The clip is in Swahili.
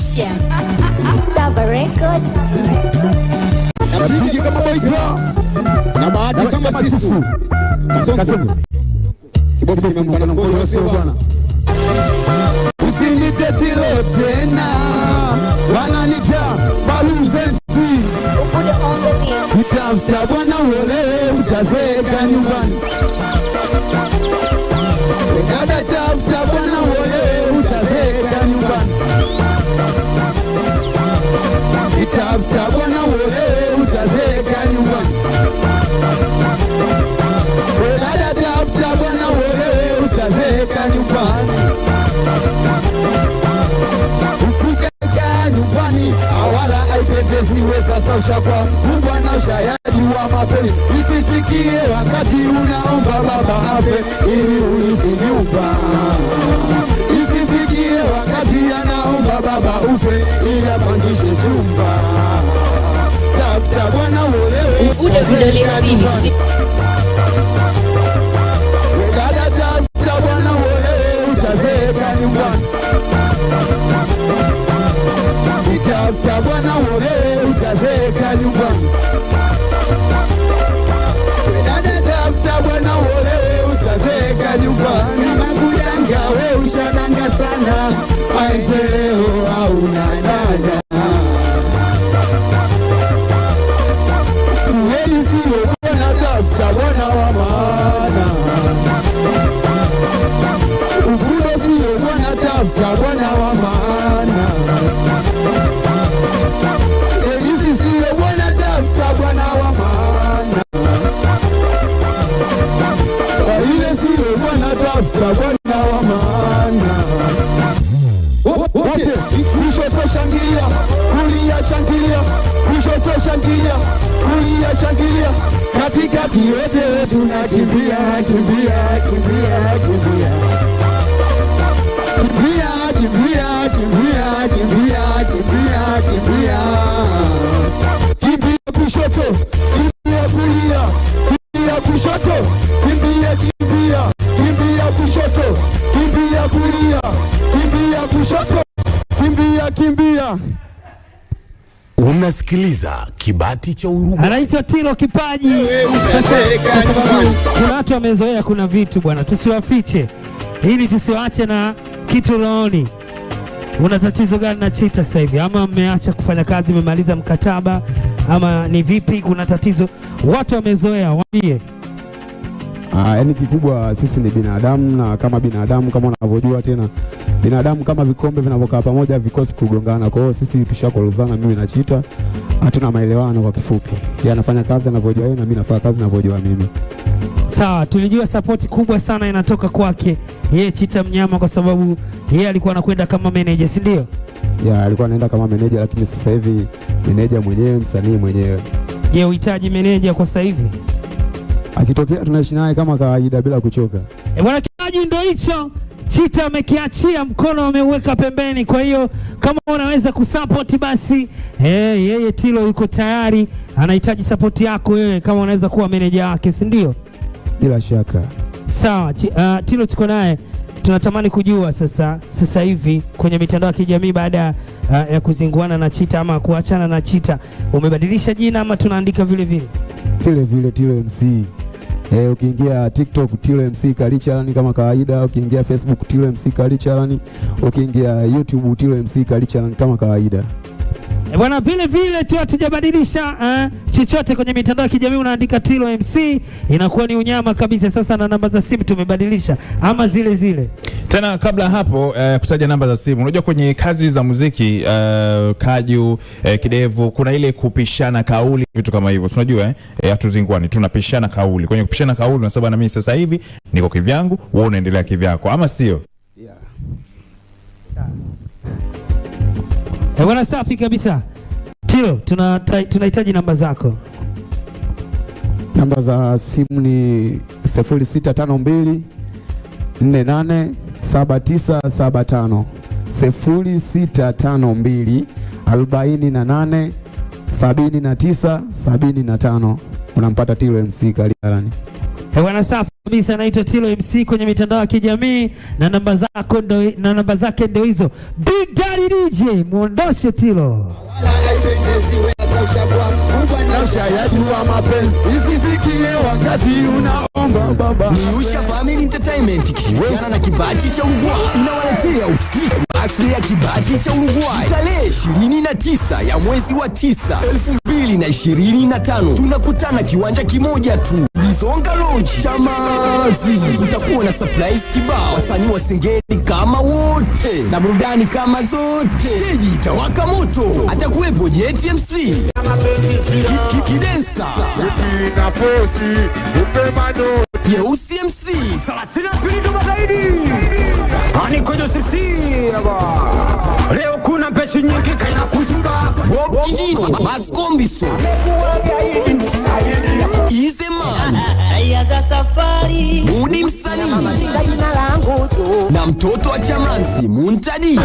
Umesababisha Saba Record. Rafiki kama Boyka na bahati kama Sisu. Kasongo. Kibofu kimemkana mkojo sio bwana. Usinite Tilo tena. Wananita Baluze MC. Ubudo on the beat. Utafuta bwana uolewe utazeeka nyumbani. Dada tafuta bwana uolewe utazeeka nyumbani. Itafuta bwana uolewe utazeeka nyumbani. Dada tafuta bwana uolewe utazeeka nyumbani. Ukikakaa nyumbani awala haipendezi, sasa ushakuwa mkubwa na ushayajua mapenzi. Isifikie wakati unaomba baba afe ili urithi nyumba. Isifikie wakati anaomba baba ufe ili apangishe chumba. Tafuta bwana uolewe, Ubudo Vidole Sini. We dada, tafuta bwana uolewe, utazeeka nyumbani. Itafuta bwana uolewe, utazeeka nyumbani. We dada, tafuta bwana uolewe, utazeeka nyumbani. Kama kudanga we ushadanga sana, maendeleo hauna dada. Kweli sio bwana, tafuta bwana wa maana. Ukudo sio bwana, tafuta bwana wa maana. Elisi sio bwana, tafuta bwana wa maana. Kwa ile sio bwana, tafuta bwana wa maana. Wote kushoto shangilia, kulia shangilia, kushoto shangilia, kulia shangilia, katikati yote tunakimbia, kimbia, kimbia, kimbia, kimbia, kimbia, kimbia, kimbia, kimbia, kimbia, kimbia kushoto, kimbia kulia, kimbia kushoto, kimbia, kimbia, kimbia kushoto, kimbia kulia, kimbia kushoto, kimbia, kimbia. Unasikiliza Kibati cha Uruguay. Anaitwa Tilo Kipaji. Sasa kwa sababu kuna watu wamezoea, kuna vitu bwana, tusiwafiche ili tusiwaache na kitu rohoni. Una tatizo gani na Chita sasa hivi? Ama mmeacha kufanya kazi, mmemaliza mkataba ama ni vipi? Kuna tatizo, watu wamezoea, waambie. Yaani kikubwa sisi ni binadamu na kama binadamu kama unavyojua tena binadamu kama vikombe vinavyokaa pamoja vikosi kugongana. Kwa hiyo sisi tushakorozana, mimi na Chita hatuna maelewano kwa kifupi. Yeye anafanya kazi anavyojua yeye na mimi nafanya kazi ninavyojua mimi. Sawa, tulijua sapoti kubwa sana inatoka kwake yeye Chita Mnyama, kwa sababu yeye alikuwa anakwenda kama manager, si ndio? Ya, alikuwa anaenda kama meneja, lakini sasa hivi meneja mwenyewe, msanii mwenyewe. Je, uhitaji meneja kwa sasa hivi? Akitokea tunaishi naye kama kawaida bila kuchoka. E bwana, kipaji ndo hicho Chita amekiachia mkono, ameuweka pembeni. Kwa hiyo kama unaweza kusupport basi, yeye Tilo yuko tayari, anahitaji support yako wewe, kama unaweza kuwa meneja wake, si ndio? Bila shaka. Sawa, Tilo tuko naye, tunatamani kujua sasa hivi kwenye mitandao ya kijamii baada ya kuzinguana na Chita ama kuachana na Chita, umebadilisha jina ama tunaandika vile vile? Vile vile Tilo MC. Ukiingia TikTok Tilo MC Kalichalan kama kawaida, ukiingia Facebook Tilo MC Kalichalan, ukiingia YouTube Tilo MC Kalichalan kama kawaida. E bwana, vile vile tu hatujabadilisha chochote kwenye mitandao ya kijamii, unaandika Tilo MC inakuwa ni unyama kabisa. Sasa na namba za simu tumebadilisha ama zile zile? Tena kabla hapo kutaja namba za simu, unajua kwenye kazi za muziki Kaju Kidevu, kuna ile kupishana kauli, vitu kama hivyo, si unajua hatuzingwani, tunapishana kauli. Kwenye kupishana kauli unasema bwana, mimi sasa hivi niko kivyangu, wewe unaendelea kivyako, ama sio? Yeah. E bwana, safi kabisa. Tilo, tunahitaji namba zako. Namba za simu ni 0652 48 7975, 0652 48 79 75. Unampata Tilo MC Kalichalan. Bwana, safi kabisa. Anaitwa Tilo MC kwenye mitandao ya kijamii na namba zako ndo, na namba zake ndio hizo. Big Daddy DJ, muondoshe Tilo. Ushayajua mapenzi isifikie wakati unaomba baba. Niusha Family Entertainment ikishirikiana na Kibati cha Uruguay inawaletea usiku birthday ya Kibati cha Uruguay tarehe 29 ya mwezi wa 9 2025. Tunakutana kiwanja kimoja tu, Dizonga Lounge Chamazi. Utakuwa na surprise kibao, wasanii wa singeli kama wote na burudani kama zote. Steji itawaka moto, atakuwepo JTMC Kidensa Yeusi MC Leo kuna pesi nyingi kaina kuzuba Bob Kijino Maskombiso Izeman za safari Mudi msanii Jina langu tu na mtoto wa Chamazi Muntadi.